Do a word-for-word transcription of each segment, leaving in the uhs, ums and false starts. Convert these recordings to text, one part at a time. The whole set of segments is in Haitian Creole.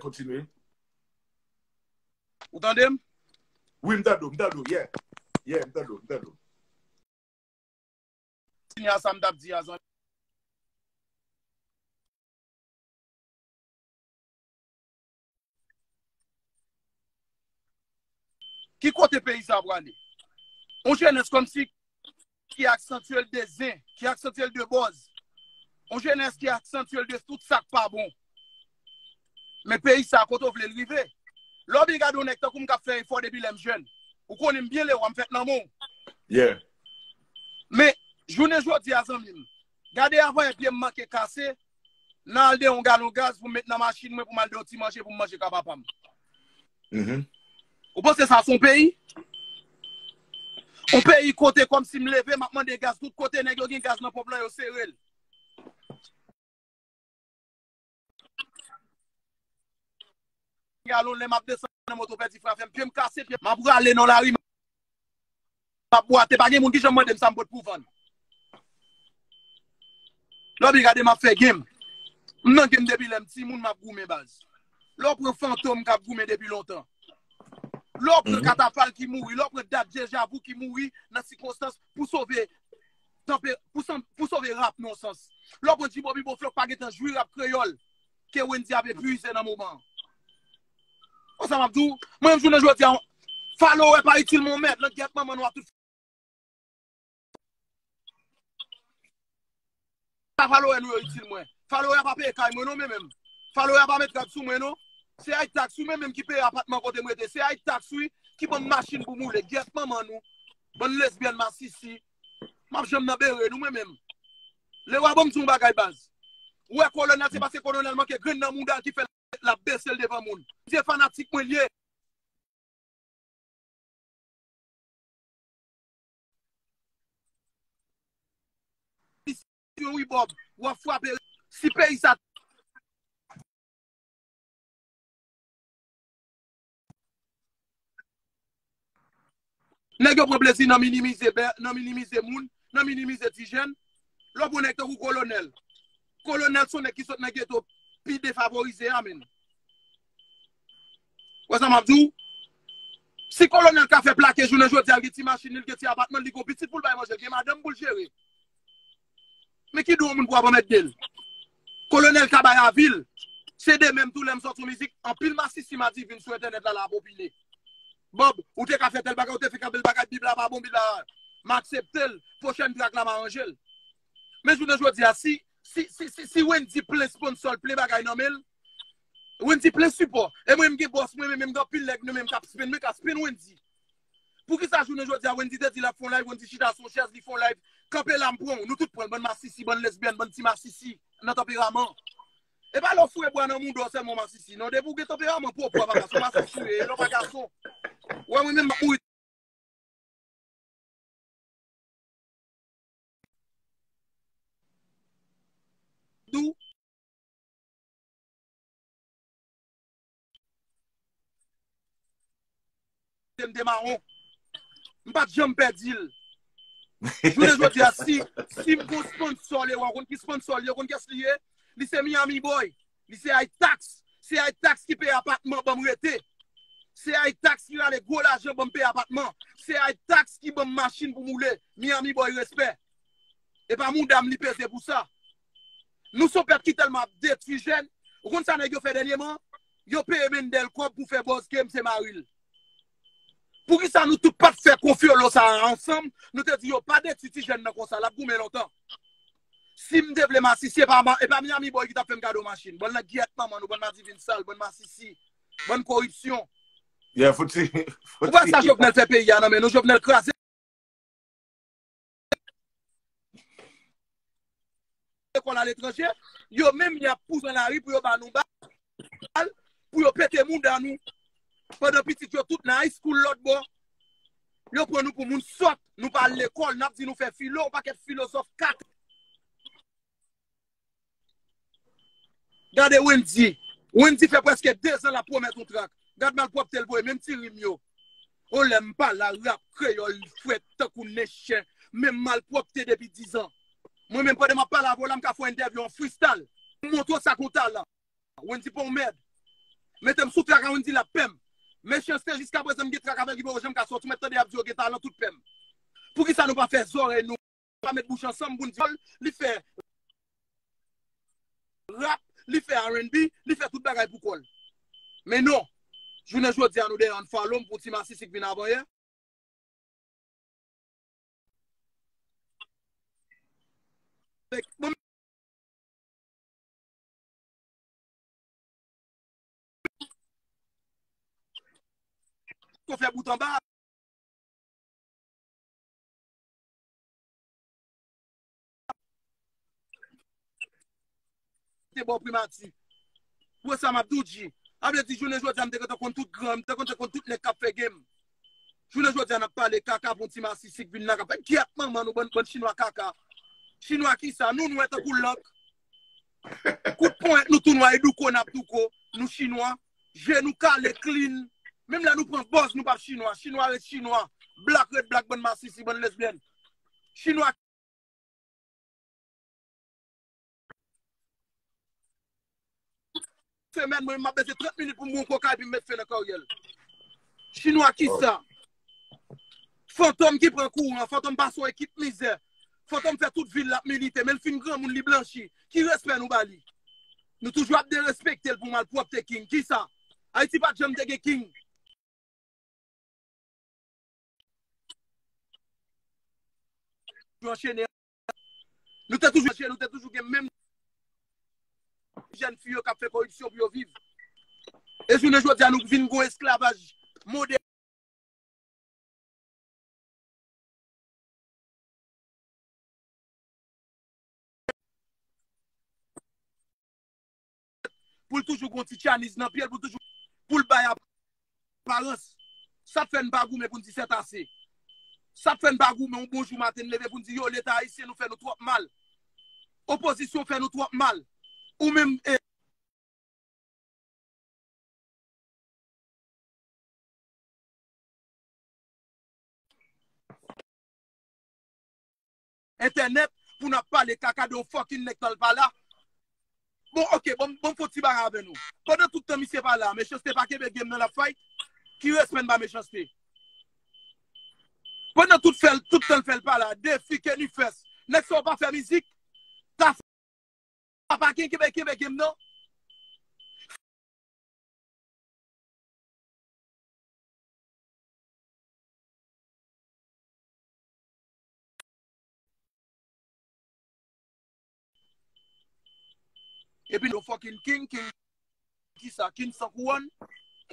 Kontinye. Ou tande m? Wi, m tande w, m tande w, yeah. Yeah, m tande w, m tande w. Kontinye a sa m t ap di a, zanmi. Ki kote peyi sa prale? On jenès kòmsi ki aksantye l de zen, ki aksantye l de bòz. On jenès ki aksantye l de tout sa k pa bon. Men peyi sa, kote w vle l rive? Lè w byen gade yon nèg tankou m k ap fè efò depi lè m jèn. Ou konnen m byen, Lewa, m fèt nan men w. Yeah. Men, jounen jodi a, zanmi m, gade avanyè pye m manke kase, nan al de yon galon gaz pou m met nan machin mwen pou m al de yon ti manje pou m manje ka papa m. Mhm. Ou panse sa se yon peyi? Yon peyi kote kòmsi m leve, m ap mande gaz tout kote, nèg yo gen gaz nan ponp lan, yo sere l. Galon, lè m ap desann nan moto, pèdi frape m, pye m kase, pye m ap rale nan lari, m ap bwate, pa gen moun ki janm mande m sa m pot pou vann. Lè w byen gade m ap fè game. M nan game depi lè m timoun, m ap goumen baz. Lè w pran Fantom k ap goumen depi lontan. Lè w pran Katafal ki mouri, lè w pran Dat Djejavou ki mouri nan sikonstans pou sove tanpe, pou san, pou sove rap nan yon sans. Lè w pran Jibo Bibo Flow k pa gentan jwi rap kreyòl ke Wendyy ap epuize nan moman an. Konsa m ap di w, mwen menm jounen jodi a, follower pa itil mwen yon mèd, langyèt manman nou a tout. Pa follower nou yo itil mwen. Follower pa peye kay mwen non, men menm. Follower pa met rad sou mwen non. Se ay taks wi, men menm ki peye apatman kote m rete. Se ay taks wi, ki ban m machin pou m woule. Gyèt manman nou. Bann lesbyèn masisi. M ap janm nan bere nou, men menm. Lewa, ban m di w yon bagay baz. Ou wè kolonèl, se paske kolonèl manke grenn nan mouda l ki fè l ap bese l devan moun. Se fanatik mwen l ye. Wi, Bob, w ap frape. Si peyi sa Nèg yo pran plezi nan minimize bè, nan minimize moun, nan minimize ti jèn. Lè w pran nèg tankou Kolonèl. Kolonèl se yon nèg ki sot nan geto pi defavorize a, menn. Wè sa m ap di w? Si Kolonèl ka fè plake jounen jodi a, l gen ti machin li, l gen ti apatman, li gon pitit pou l bay manje, l gen madanm pou l jere. Men ki dwa yon moun pou ap anmède l? Kolonèl ka bay avi l. Se de menm tou lè m sòti yon mizik, anpil masisi madivin sou entènèt la la ap opine. Bob, ou te ka fè tèl bagay, ou te fè tèl bagay, Bib la pa bon, Bib la, m aksepte l, pwochèn trak la m aranje l. Men jounen jodi a, si, si, si, si, si Wendy plen sponsò l, plen bagay nan men l, Wendy plen sipò. E mwen, m gen bòs mwen, men m gen anpil nèg nou menm k ap spin, men k ap spin Wendy. Poukisa jounen jodi a, Wendy te di l ap fè yon live, Wendy chita sou yon chèz, li fè yon live, kanpe la m pran w, nou tout pran l, bann masisi, bann lesbyèn, bann ti masisi, nan tanperaman. E pa lè w foure bwa nan mouda w sèlman w masisi. Non, depi w gen tanperaman pwòp, papa, se yon masisi w ye, e lè w pa gason. Ou wè mwen menm m ap mouri. Dou. M te mawon. M pa t janm pèdi l. Jounen jodi a, si, si m gon sponsò, Lewa, ou konn ki sponsò l ye, ou konn kiyès li ye? Li se Miami Boy. Li se Aytax. Se Aytax ki peye apatman ban m rete. Se Aytax ki rale gwo lajan ban m peye apatman. Se Aytax ki ban m machin pou m woule. Miami Boy, respè. E pa mouda m li peze pou sa. Nou se yon pèp ki tèlman ap detwi jèn. Ou konn sa nèg yo fè dènyèman? Yo peye Mendel kòb pou fè bòz ke m se mari l. Poukisa nou tout pa t fè konfyolo sa a ansanm? Nou te di yo pa detwi ti jèn nan konsa, l ap goumen lontan. Si m te vle masisi, e pa, ma- e pa Miami Boy ki t ap fè m kado machin. Bann langyèt manman nou, bann madivin sal, bann masisi, bann koripsyon. Yeah, fouti, fouti. Ou wè sa Jovenel fè peyi a nan men nou, Jovenel kraze lekòl aletranje, yo menm y ap pouse nan lari pou yo ba nou bal, pou yo pete mouda nou. Pandan pitit yo tout nan high school lòt bò, yo pran nou pou moun sòt, nou pa al lekòl, n ap di nou fè filo, yon pakèt filozòf kat. Gade Wendy. Wendy fè prèske de zan l ap pwomèt yon trak. Gad malpwòpte l voye, menm ti rim yo. O lè m pa la, rap kreyòl frèt tankou nen chen. Menm malpwòpte depi diz an. Mwen menm pandan m ap pale avè w la, m ka fè yon entèvyou an freestyle. M montre w sa k yon talan. Wendy pa yon mèd. Mete m sou traka, Wendy l ap pè m. Mechanste, jiskaprezan m gen traka avè l ki poko janm ka sòti, ou mèt tande y ap di yo gen talan tout pè m. Poukisa nou pa fè zòrèy nou, pa met bouch ansanm pou n di, li fè rap, li fè R and B, li fè tout bagay pou kò l. Men non, jounen jodi a nou dèyè unfollow m pou ti masisi k vin avan yè. Bon, fè bout anba. Te bò primati. Pou sa m ap tou di. A vle di, jounen jodi a, m te kontan konn tout gran, m te kontan konn tout nèg k ap fè game. Jounen jodi a, n ap pale kaka pou yon ti masisi k vin la k ap fè gyèt manman nou, bann, bann chinwa kaka. Chinwa kisa? Nou nwè tankou lank. Kout ponyèt nou tou nwa, e douko n ap douko. Nou chinwa. Je nou kale, clean. Menm lè nou pran bòz, nou p ap chinwa. Chinwa ret chinwa. Black ret black, bann masisi, bann lesbyèn. Chinwa semèn, mwen, m ap bezwen trant minit pou m bwè yon koka epi m met fen nan karyè l. Chinwa kisa? Fantom ki pran kouran, Fantom pase yon ekip mizè. Fantom fè tout vi l l ap milite, men l fin granmoun, li blanchi. Ki respè nou ba li? Nou toujou ap derespekte l pou malpwòpte King. Kisa? Ayiti pa t janm te gen King. Toujou anchene. Nou te toujou anchene, nou te toujou gen menm jèn fi yo k ap fè koripsyon pou yo viv. E jounen jodi a, nou vin gon esklavaj modèn. Pou l toujou gon ti tchaniz nan pye l, pou l toujou, pou l bay aparans. Sa k fè n pa goumen pou n di c'est assez? Sa k fè n pa goumen yon bonjou maten n leve pou n di yo, Leta ayisyen, nou fè nou twòp mal? Opozisyon fè nou twòp mal. Ou menm, e, entènèt pou n ap pale kaka de yon fucking nèg tan l pa la. Bon, ok, bon, bon, fon ti bagay avè nou. Pandan tout tan misye pa la, Mechanste pa kenbe game nan l ap fight. Ki respè n ba Mechanste? Pandan tout fè l, tout tan l fè l pa la, Defi, Kenny Fès, nèg sa yo pa fè mizik. Tafa pa gen kenbe, kenbe game nan. Epi nou fucking king, king, kisa, king san kouwòn.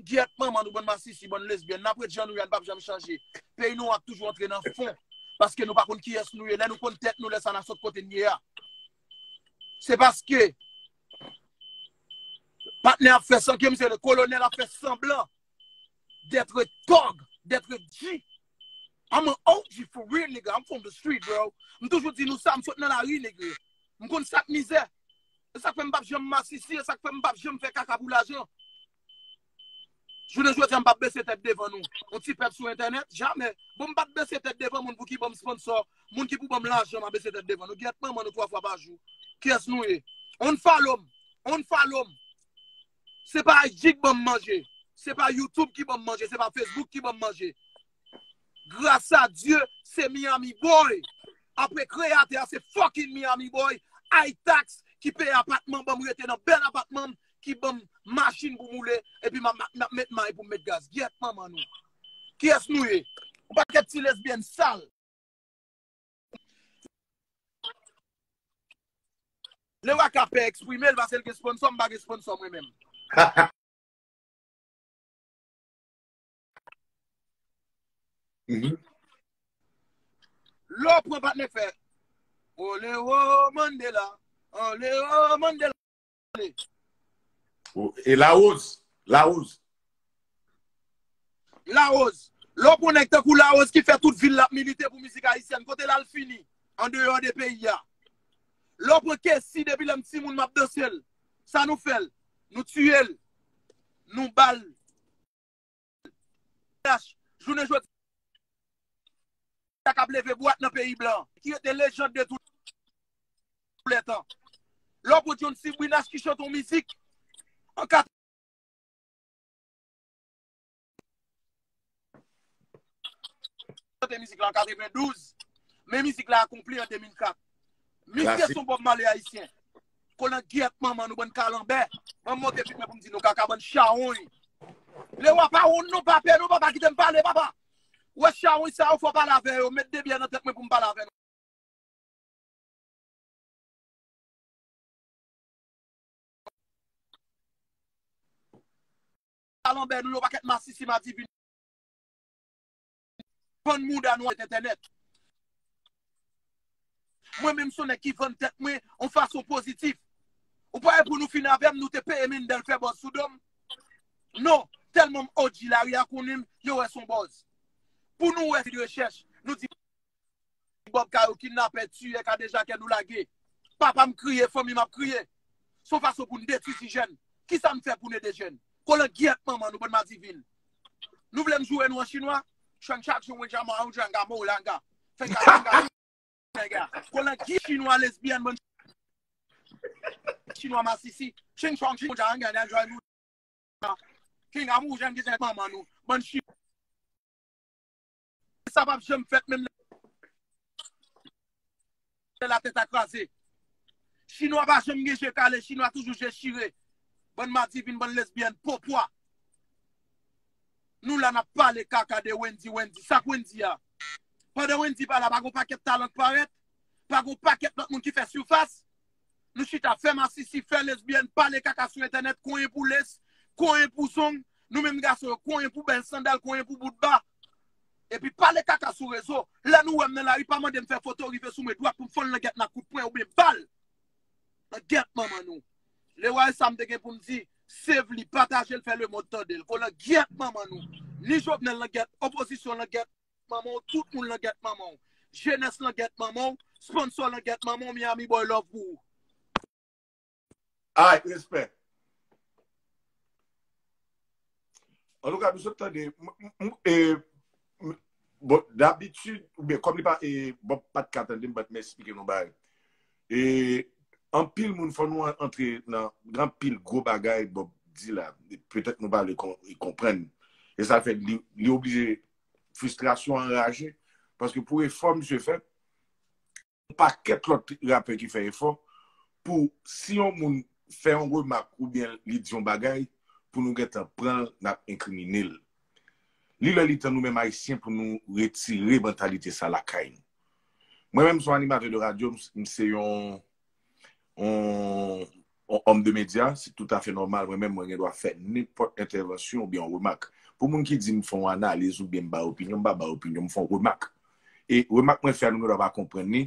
Gyèt manman nou, bann masisi, bann lesbyèn. N ap ret jan nou ye a, n p ap janm chanje. Peyi nou ap toujou antre nan fon. Paske nou pa konn kiyès nou ye. Lè nou konn tèt nou, lè sa n a sot kote n ye a. Se paske patnè ap fè san, ke misye le kolonèl ap fè sanblan d'être thug, d'être G. I'm an O G for real, nigga. I'm from the street, bro. M toujou di nou sa, m sot nan lari, nigga. M konn sa k mizè. E sa k fè m p ap janm masisi, e sa k fè m p ap janm fè kaka pou lajan. Jounen jodi a, m p ap bese tèt devan nou. Yon ti pèp sou entènèt, jamè. Bon, m p ap bese tèt devan moun pou ki ban m sponsò, moun ki pou ban m lajan, m ap bese tèt devan nou. Gyèt manman nou twa fwa pa jou. Kiyès nou ye? Unfollow m. Unfollow m. Se pa I G ki ban m manje. Se pa YouTube ki ban m manje. Se pa Facebook ki ban m manje. Gras a Dye, se Miami Boy. Apre kreyatè a, se fucking Miami Boy. Itax ki peye apatman, ban m rete nan bèl apatman m, ki ban m machin pou m woule, epi m ap, m ap, m ap met may pou m met gaz. Gyèt manman nou. Kiyès nou ye? Yon pakèt ti lesbyèn sal. Lewaka pè eksprime l, paske l gen sponsò, m pa gen sponsò mwen menm. Mhm. Lè w pran patnè k fè, Ole o Mandela, ole o Mandela. O, e Lawoz, Lawoz. Lawoz. Lè w pran nèg tankou Lawoz ki fè tout vi l l ap milite pou mizik ayisyèn, kote l al fini? Andeyò de peyi a. Lè w pran Kessy, depi lè m timoun m ap danse l. Sa nou fè l? Nou tiye l. Nou ba l. Jounen jodi a k ap leve bwat nan peyi blan, ki rete lejand de tou lè tan. Lè w pran John C. Brunache ki chante yon mizik an kat mizik la an katrevendouz, men mizik la akonpli an de mil kat. Misye se yon Bob Marley ayisyen. Kolangyèt manman nou, bann kalanbè. Ban m monte vit mwen pou m di nou kaka, bann chawony. Lewa, pa wont non, pa pè non, papa, kite m pale, papa. Ou wè chawony sa yo, fò w pale avè yo. Met de byè nan tèt mwen pou m pale avè nou. Kalanbè nou, yon pakèt masisi, madivin. Vann mouda nou sou entènèt. Mwen menm, se yon nèg ki vann tèt mwen yon fason pozitif. Ou pa wè pou nou fin avè m, nou te peye Mendel fè buzz sou do m? Non, tèlman m O G lari a konnen m, yo wè se yon buzz. Pou nou wè, fè de rechèch, nou di Bob Kayou kidnapè, tiyè, kadejakè nou lage. Papa m kriye, fanmi m ap kriye. Se yon fason pou n detwi ti jèn. Kisa n fè pou n ede jèn? Kolangyèt manman nou, bann madivin. Nou vle m joure nou an chinwa? Chang chak jou, wen jama, ou janga, mo, langa. Fenga, fenga, fenga. Kolangyèt chinwa, lesbyèn, bann chinwa masisi. Ching chong, ching, janga, nan jwa nou. King Amou, jan ki jan manman nou. Bann chinwa. Sa p ap janm fèt menm lè latè ta kraze. Chinwa pa janm gen je kale, chinwa toujou je chire. Bann madivin, bann lesbyèn, popwa. Nou la n ap pale kaka de Wendy, Wendy. Sa k Wendy a? Pandan Wendy pa la, pa gon pakèt talan k parèt? Pa gon pakèt lòt moun ki fè sifas? Nou chita fè masisi, fè lesbyèn, pale kaka sou entènèt, konyen pou les, konyen pou zong, nou menm gason yo, konyen pou bèl sandal, konyen pou bout ba. Epi pale kaka sou rezo. Lè nou wè m nan lari, pa mande m fè foto, rive sou mwen dwat pou m fann langèt nan kout pwen oubyen bal. Langèt manman nou. Lewa, e sa m te gen pou m di, save li, pataje l, fè lemonn tande l. Kolangyèt manman nou. Ni Jovenel langèt, opozisyon langèt manman w, tout moun langèt manman w. Jenès langèt manman w, sponsò langèt manman w, Miami Boy love pou ou. Ay, respè. Antouka, nou sot tande, m- m- m- e, m- bon, dabitid, oubyen kòm li pa, e, bon, pa t ka tande m, but m esplike nou bagay. E, anpil moun, fò nou an- antre nan anpil gwo bagay Bob di la. Petèt nou pa vle kon- konprann. E sa fè li, li oblije fristrasyon, anraje. Paske pou efò misye fè, yon pakèt lòt rapè ki fè efò pou si yon moun fè yon remak oubyen li di yon bagay, pou nou gentan pran l, n ap enkrimine l. Li lè li tan nou menm Ayisyen pou nou retire mantalite sa lakay nou. Mwen menm, se yon animatè de radyo, m se yon yon yon òm de medya, se toutafè nòmal, mwen menm, mwen gen dwa fè nenpòt entèvansyon oubyen yon remak. Pou moun ki di m fè yon analiz oubyen m bay opinyon, m pa bay opinyon, m fè yon remak. E remak mwen fè a, nou gen dwa pa konprann li,